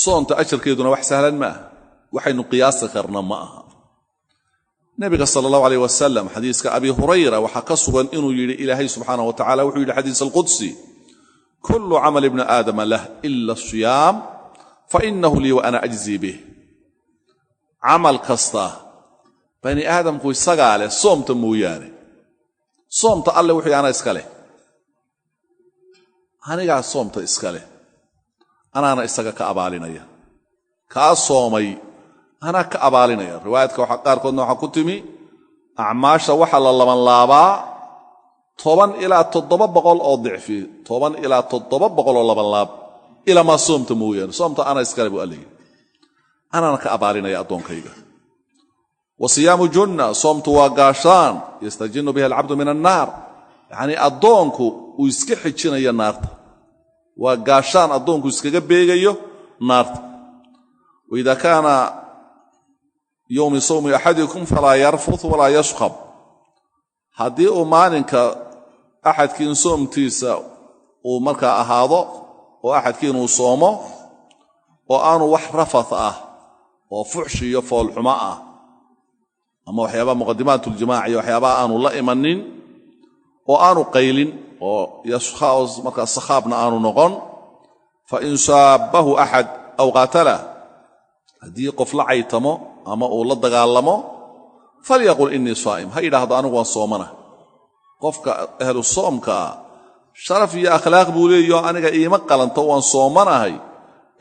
Soonta ajarkeeduna wax sahlan ma aha, waxaynu qiyaasi karna ma aha. Nebiga sala allahu alayh wasalam xadiiska Abi Hurayra waxaa ka sugan inuu yidhi Ilaahay subxaanah wa tacala wuxuu yidhi, xadiis alqudsi: "Kulu camal ibni aadama lah ila asiyaam, fainahu lii wa ana ajzii bih." Camal kasta bani aadamku isagaa leh, soomta mooyaane. Soomta Alle wuxuu anaa iska leh, anigaa soomta iska leh, anaana isaga ka abaalinaya. Kaa soomay anaa ka abaalinaya. Riwaayadka waxa qaarkoodna waxaa ku timi acmaasha waxaa la labanlaabaa 10 ilaa 700 oo dicfi, 10 ilaa 700 oo labanlaab, ilamaa soomta mooyaane. Soomta anaa iskale buu Alla yidhi, anaana ka abaalinaya addoonkayga. Wasiyaamu junna, soomtu waa gaashaan, yastajinu biha alcabdu min annaar, yacnii addoonku uu iska xijinayo naarta. Waa gaashaan addoonku iskaga beegayo naarta. Waida kaana yowmi sawmi axadikum falaa yarfut walaa yashkhab. Haddii uu maalinka axadkiin soomtiisa uu markaa ahaado oo axadkiin uu soomo oo aanu wax rafath ah oo fuxshi iyo foolxumo ah ama waxyaabaha muqadimaatuljimaac iyo waxyaabaha aanu la imanin oo aanu qaylin oo markaa sakhaabna aanu noqon, fain saabahu axad aw qaatalah, haddii qof la caytamo ama uu la dagaalamo, falyaqul innii saa'im, ha yidhaahdo anigu waan soomana. Qofka ahlu soomka ah sharaf iyo akhlaaq buu leeyaho, aniga iima qalanto, waan soomanahay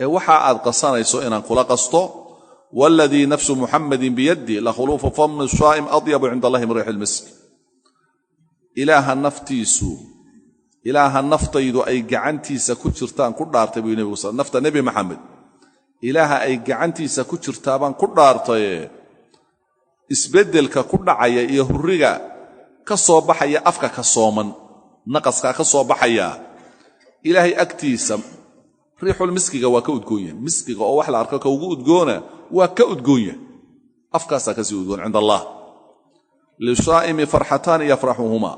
ee waxa aad qasanayso inaan kula qasto. Waladii nafsu Muxamadin biyaddi lakhuluufu fami saa'im adyabu cinda allahi min riixi ilmisk. Ilaaha naftiisu, Ilaaha naftaydu ay gacantiisa ku jirtaan ku dhaartay, buu nebigu sal, nafta Nebi Maxamed Ilaaha ay gacantiisa ku jirtaabaan ku dhaartaye, isbeddelka ku dhacaya iyo hurriga ka soo baxaya afka ka sooman, naqaskaa ka soo baxaya, Ilaahay agtiisa riixul miskiga waa ka udgoon yahay. Miskiga oo wax la arko ka ugu udgoona waa ka udgoon yahay, afkaasaa kasii udgoon cinda allah. Lisaa'imi farxataani yafraxuhuma,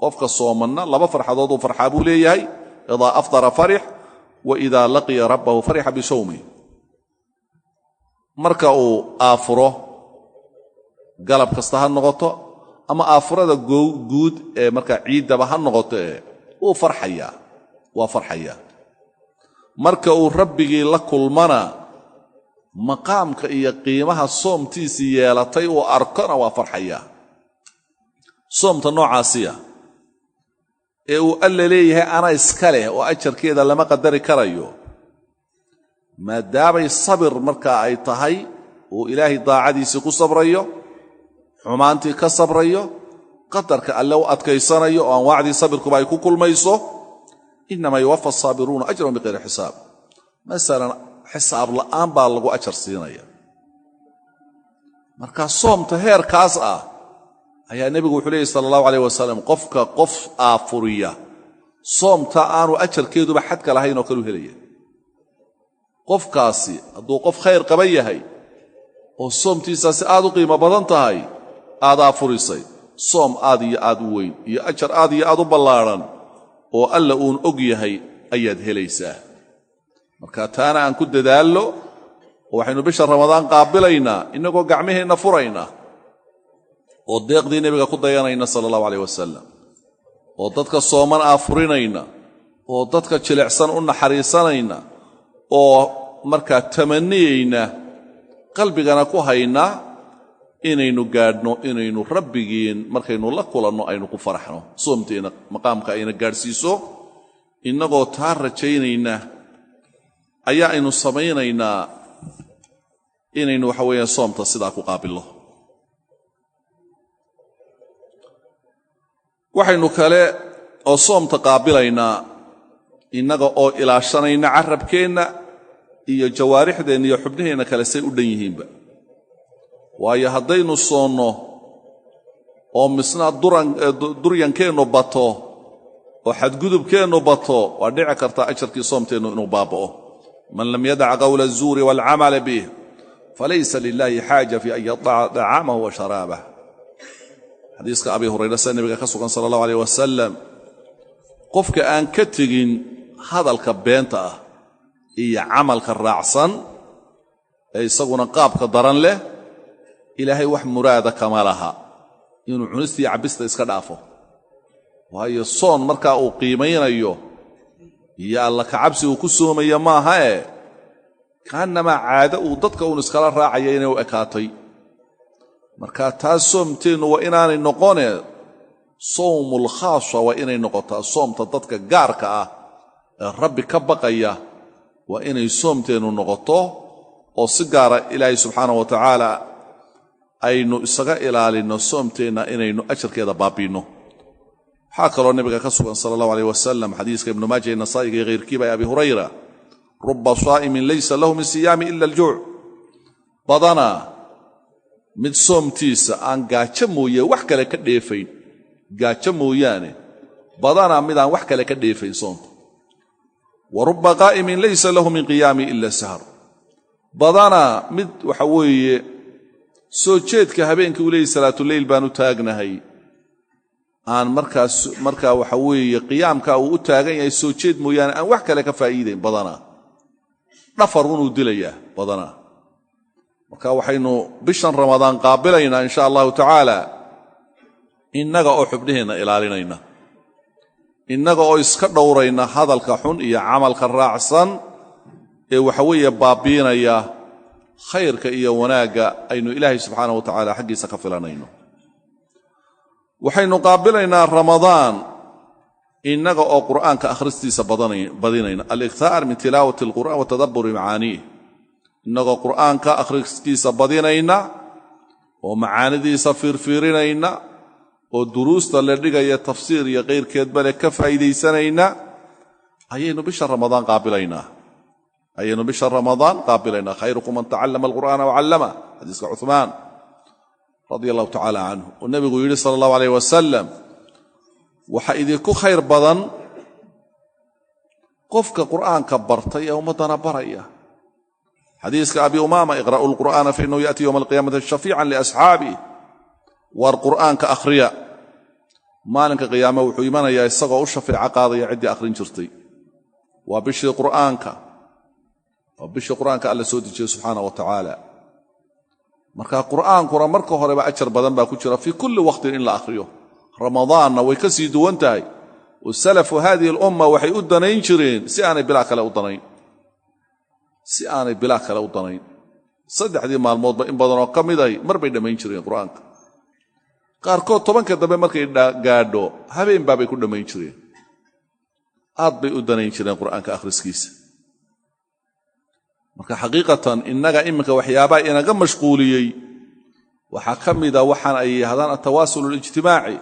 qofka soomanna laba farxadood uu farxaa buu leeyahay: idaa afdara farix, wa idaa laqiya rabbahu farixa bisawmi. Marka uu aafuro, galab kasta ha noqoto ama aafurada guud ee markaa ciiddaba ha noqotoe, wuu farxayaa, waa farxayaa. Marka uu Rabbigii la kulmana, maqaamka iyo qiimaha soomtiisii yeelatay uu arkona, waa farxayaa. Soomta noocaasiya ee uu Alla leeyahay ana iska leh oo ajarkeeda lama qadari karayo, maadaamay sabir markaa ay tahay uu Ilaahay daacadiisii ku sabrayo, xumaantii ka sabrayo, qadarka Alle u adkaysanayo, oo anwaacdii sabirkuba ay ku kulmayso. Innamaa yuwafa asaabiruuna ajrahum biqayri xisaab. Masalan, xisaab la'aan baa lagu ajar siinaya. Marka soomta heerkaas ah ayaa nebigu wuxuu leeyay sala allahu alayh wasalam, qofka qof aafuriya soomta aanu ajarkeeduba xadka lahayn oo kalu helaya. Qofkaasi hadduu qof khayr qaba yahay oo soomtiisaasi aad u qiimo badan tahay aad aafurisay, soom aad iyo aad u weyn iyo ajar aad iyo aad u ballaadhan oo Alla uun og yahay ayaad helaysaa. Marka taana aan ku dadaallo, oo waxaynu bisha Ramadaan qaabilaynaa innagoo gacmaheenna furayna oo deeqdii nebiga ku dayanayna sala allahu alayh wasalam, oo dadka sooman aafurinayna, oo dadka jilicsan u naxariisanayna, oo markaa tamaniyayna, qalbigana ku hayna inaynu gaadhno inaynu Rabbigiin markaynu la kulanno aynu ku faraxno, soomteenna maqaamka ayna gaadhsiiso. Innagoo taa rajaynayna ayaa aynu samaynaynaa inaynu waxa weeyaan soomta sidaa ku qaabillo. Waxaynu kale oo soomta qaabilaynaa innaga oo ilaashanayna carabkeenna iyo jawaarixdeenna iyo xubnaheenna kale say u dhan yihiinba. Waayo, haddaynu soonno oo misna duryankeennu bato oo xadgudubkeennu bato, waa dhici kartaa ajarkii soomteennu inuu baaba'o. Man lam yadac qowla aلzuuri wاlcamala bih falaysa lilahi xaaja fi an yadaca dacaamahu wa sharaabah. Xadiiska Abi Hurayra sida nebiga ka sugan sala allahu aleyh wasalam, qofka aan ka tegin hadalka beenta ah iyo camalka raacsan ee isaguna qaabka daran leh, Ilaahay wax muraada kama laha inuu cunista iyo cabbista iska dhaafo, waayo soon markaa uu qiimaynayo iyo alla kacabsi uu ku soomaya maaha e kaannamaa caado uu dadka uun iskala raacaya inay u ekaatay. Marka taas soomteennu waa inaanay noqone sawmul khaasa, waa inay noqotaa soomta dadka gaarka ah ee Rabbi ka baqaya. Waa inay soomteennu noqoto oo si gaara Ilaahay subxaana wa tacaala aynu isaga ilaalinno soomteenna inaynu ajarkeeda baabbiinno. Waxaa kaloo nebiga ka sugan sala allahu aleyh wasalam xadiiska Ibnu Maaja iyo Nasaa'iga iyo hayrkiiba ee Abi Hurayra: ruba saa'imin laysa lahu min siyaami ila aljuuc. Badanaa mid soomtiisa aan gaajo mooye wax kale ka dheefayn, gaajo mooyaane badanaa midaan wax kale ka dheefayn soomta. Wa ruba qaa'imin laysa lahu min qiyaami ila sahar. Badanaa mid waxa weeye soo jeedka habeenkii u leeyay salaatuleyl baan u taagnahay, aan markaas markaa waxa weeye qiyaamka uu u taagan yahay soo jeed mooyaane aan wax kale ka faa'iidayn. Badanaa dhafar unuu dilayaa badanaa. Marka waxaynu bishan Ramadaan qaabilaynaa insha allahu tacaala innaga oo xubnaheenna ilaalinayna, innaga oo iska dhowrayna hadalka xun iyo camalka raacsan ee waxa weeye baabbiinaya khayrka iyo wanaagga aynu Ilaahay subxaana wa tacaala xaggiisa ka filanayno. Waxaynu qaabilaynaa Ramadaan innaga oo Qur'aanka akhristiisa badinayna, aliktaar min tilaawati alqur'an wa tadabburi macaaniih, innagoo Qur'aanka akhriskiisa badinayna oo macaanidiisa fiirfiirinayna oo duruusta la dhigaya tafsiir iyo kayrkeedba le ka faa'iidaysanayna ayaynu bisha Ramadaan qaabilaynaa, ayaynu bisha Ramadaan qaabilaynaa. Khayrukum man tacallama alqur'aana wacallama, xadiiska Cuhmaan radia allahu tacaala canhu oo nebigu yidhi sala allahu alayh wasalam: waxaa idinku khayr badan qofka Qur'aanka bartay ee ummaddana baraya. Xadiiska Abi Umaama: iqra'u lqur'aana fainahu ya'ti yowma alqiyaamati shafiican liasxaabih. War Qur'aanka akhriya, maalinka qiyaame wuxuu imanayaa isagoo u shafeeco qaadaya ciddii akhrin jirtay. Waa bishii Qur'aanka, waa bishii Qur'aanka Alla soo dejiyey subxaana wa tacaala. Marka Qur'aankuna marka horeba ajar badan baa ku jira fii kulli waqtin in la akhriyo, Ramadaanna way ka sii duwan tahay. Oo salafu hadihi alumma waxay u danayn jireen si aanay bilaa kale u danayn, si aanay bilaa kale u danayn. Saddexdii maalmoodba in badanoo ka mid ay mar bay dhammayn jireen Qur'aanka. Qaarkood 10-ka dambe markay gaadho habeen baabay ku dhammayn jireen. Aad bay u danayn jireen Qur'aanka akhriskiisa. Marka xaqiiqatan innaga iminka waxyaabaha inaga mashquuliyey waxaa ka mida waxaan ay yidhahdaan altawaasul alijtimaaci,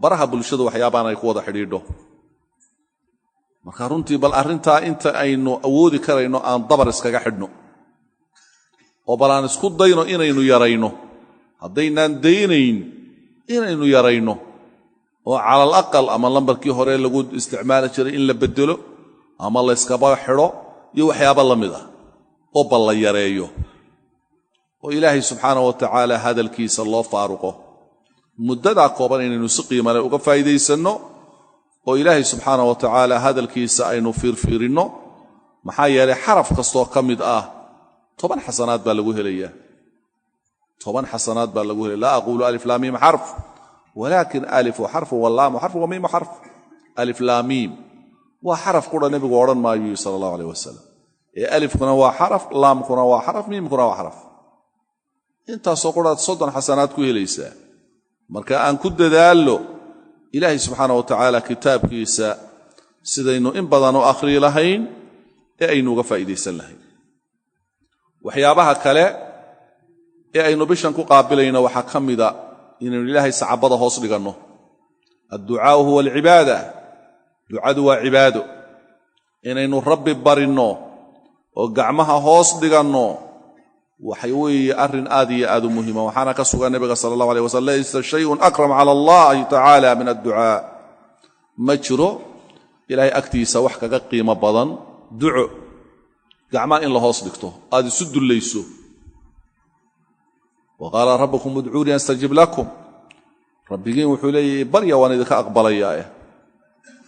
baraha bulshadu, waxyaabahan ay ku wada xidhiidho. Marka runtii bal arrintaa inta aynu awoodi karayno aan dabar iskaga xidhno oo bal aan isku dayno inaynu yarayno, haddaynaan daynayn inaynu yarayno, oo cala alaqal ama lambarkii hore lagu isticmaali jiray in la beddelo ama layskaba xidho iyo waxyaaba la mid ah, oo bal la yareeyo oo Ilaahay subxaana wa tacaala hadalkiisa loo faaruqo. Muddadaa kooban inaynu si qiimale uga faa'iidaysanno oo Ilaahay subxaana wa tacaala hadalkiisa aynu fiirfiirinno. Maxaa yeelay xaraf kastoo ka mid ah 10 xasanaad baa lagu helayaa, 10 xasanaad baa lagu helaya. Laa aquulu alif laa miim xarf, walaakin alifu xarfu wallaamu xarfu wa miimu xarf. Alif laa miim waa xaraf qura nebigu odhan maayu sala allahu aleyh wasalam, ee alifkuna waa xaraf, laamkuna waa xaraf, miimkuna waa xaraf. Intaasoo quraad 30 xasanaad ku helaysaa. Marka aan ku dadaallo Ilaahay subxaana wa tacaala kitaabkiisa sidaynu in badan u akhrii lahayn ee aynu uga faa'iidaysan lahayn. Waxyaabaha kale ee aynu bishan ku qaabilayno waxaa ka mida inaynu Ilaahay sacabada hoos dhiganno. Adducaa'u huwa alcibaada, ducadu waa cibaado. Inaynu Rabbi barinno oo gacmaha hoos dhiganno waxay weeye arrin aad iyo aad u muhima. Waxaana ka sugan nebiga sala allahu aleyh wasalam: laysa shayun akram cala allahi tacaala min adducaa. Ma jiro Ilaahay agtiisa wax kaga qiimo badan duco. Gacmaha in la hoos dhigto, aad isu dullayso. Wa qaala rabbukum udcuunii astajib lakum. Rabbigiin wuxuu leeyahy: barya, waan idinka aqbalayaa.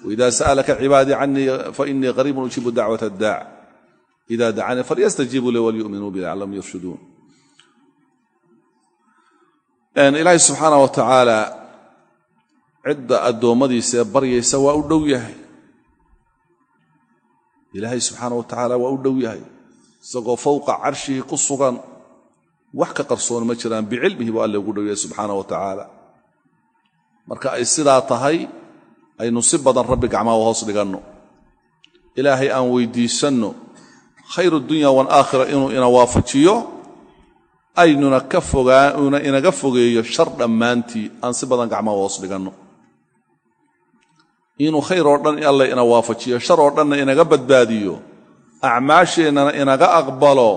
Waida sa'alaka cibaadii canii fa inii qariibun ujiibu dacwat addaac ida dacanii falyastajiibuu li walyu'minuu bi lacallahum yarshuduun. Ilaahay subxaana wa tacaala cidda addoommadiisa ee baryaysa waa u dhow yahay. Ilaahay subxaana wa tacaala waa u dhow yahay, isagoo fowqa carshihi ku sugan, wax ka qarsoon ma jiraan, bicilmihi buu alle ugu dhow yahay subxaana wa tacaala. Marka ay sidaa tahay, aynu si badan Rabbi gacmaha u hoos dhiganno, Ilaahay aan weydiisanno khayr dunya waalaakhira inuu ina waafajiyo, aynuna ka fogaa una inaga fogeeyo shar dhammaantii. Aan si badan gacmaha u hoos dhiganno inuu khayr oo dhan Alle ina waafajiyo, shar oo dhanna inaga badbaadiyo, acmaasheennana inaga aqbalo.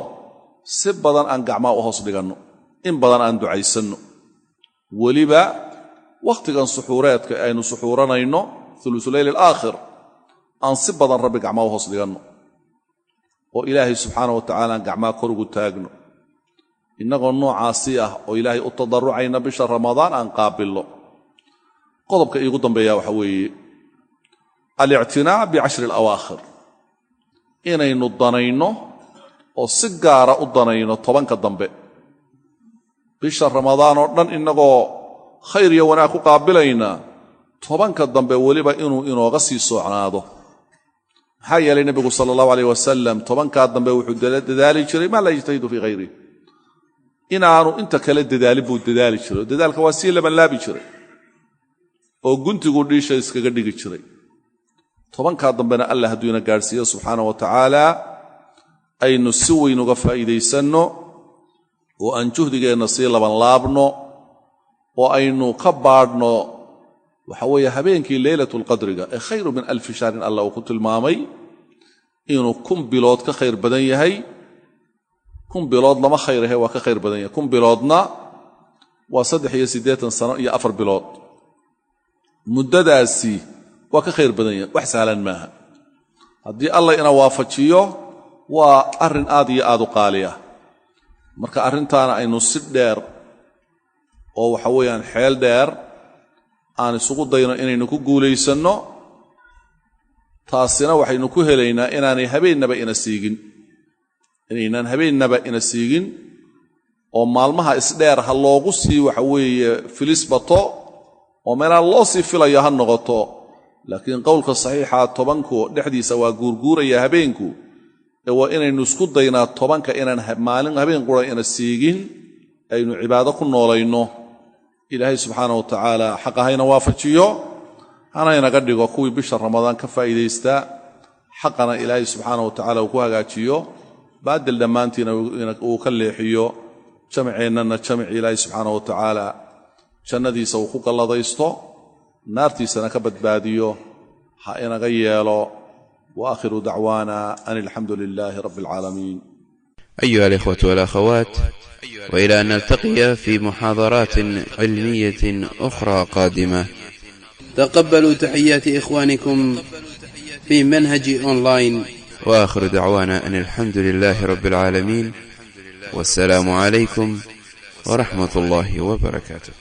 Si badan aan gacmaha u hoos dhiganno, in badan aan ducaysanno, weliba wakhtigan suxuureedka aynu suxuuranayno, ulusuleyl alaakhir, aan si badan Rabbi gacmaha u hoos dhiganno oo Ilaahay subxaana wa tacala aan gacmaha kor ugu taagno. Innagoo noocaasi ah oo Ilaahay u tadarrucayna, bisha Ramadaan aan qaabilno. Qodobka iigu dambeeya waxa weeye alictinaa bicashri alawaakhir, inaynu danayno oo si gaara u danayno 10ka dambe. Bisha Ramadaan oo dhan innagoo khayr iyo wanaag ku qaabilayna, 10ka dambe weliba inuu inooga sii soocnaado. Maxaa yeelay, nebigu sala allahu alayh wasalam 10kaa dambe wuxuu dadaali jiray maa laa yajtahidu fii hayrih, inaanu inta kale dadaalin buu dadaali jiray, oo dadaalka waa sii labanlaabi jiray oo guntigu dhiisha iskaga dhigi jiray. 10kaa dambena Allah hadduu ina gaadhsiiyo subxaana wa tacaala, aynu si weyn uga faa'iidaysanno oo aan juhdigeenna sii labanlaabno oo aynu ka baadhno, waxa weeye, habeenkii leylatulqadriga ee khayru min alfi shahrin Allah uu ku tilmaamay inuu 1000 bilood ka khayr badan yahay. 1000 bilood lama khayr ahe, waa ka khayr badan yahay. 1000 biloodna waa 83 sano iyo 4 bilood. Muddadaasi waa ka khayr badan yahay. Wax sahlan maaha. Haddii Allah ina waafajiyo, waa arrin aad iyo aad u qaali ah. Marka arrintaana aynu si dheer oo waxa weeyaan xeel dheer aan isugu dayno inaynu ku guulaysanno. Taasina waxaynu ku helaynaa inaanay habeennaba ina siigin, inaynaan habeennaba ina siigin, oo maalmaha isdheer ha loogu sii, waxa weeye, filisbato oo meelaha loo sii filayo ha noqoto. Laakiin qowlka saxiixa, 10ku dhexdiisa waa guurguuraya habeenku, ee waa inaynu isku daynaa 10ka inaan maalin habeen qura ina siigin, aynu cibaado ku noolayno. Ilaahay subxaana wa tacaala xaqa hayna waafajiyo, hana inaga dhigo kuwii bisha Ramadaan ka faa'iidaysta, xaqana Ilaahay subxaana wa tacala uu ku hagaajiyo, baadil dhammaantiina uu ka leexiyo, jamaceennana jamaci Ilaahay subxaana wa tacaala jannadiisa uu ku galladaysto, naartiisana ka badbaadiyo ha inaga yeelo. Wa aakhiru dacwaana an alxamdu lilaahi rabbi alcaalamiin. أيها الإخوة والأخوات، وإلى أن نلتقي في محاضرات علمية أخرى قادمة، تقبلوا تحيات إخوانكم في منهج أونلاين. وآخر دعوانا أن الحمد لله رب العالمين، والسلام عليكم ورحمة الله وبركاته.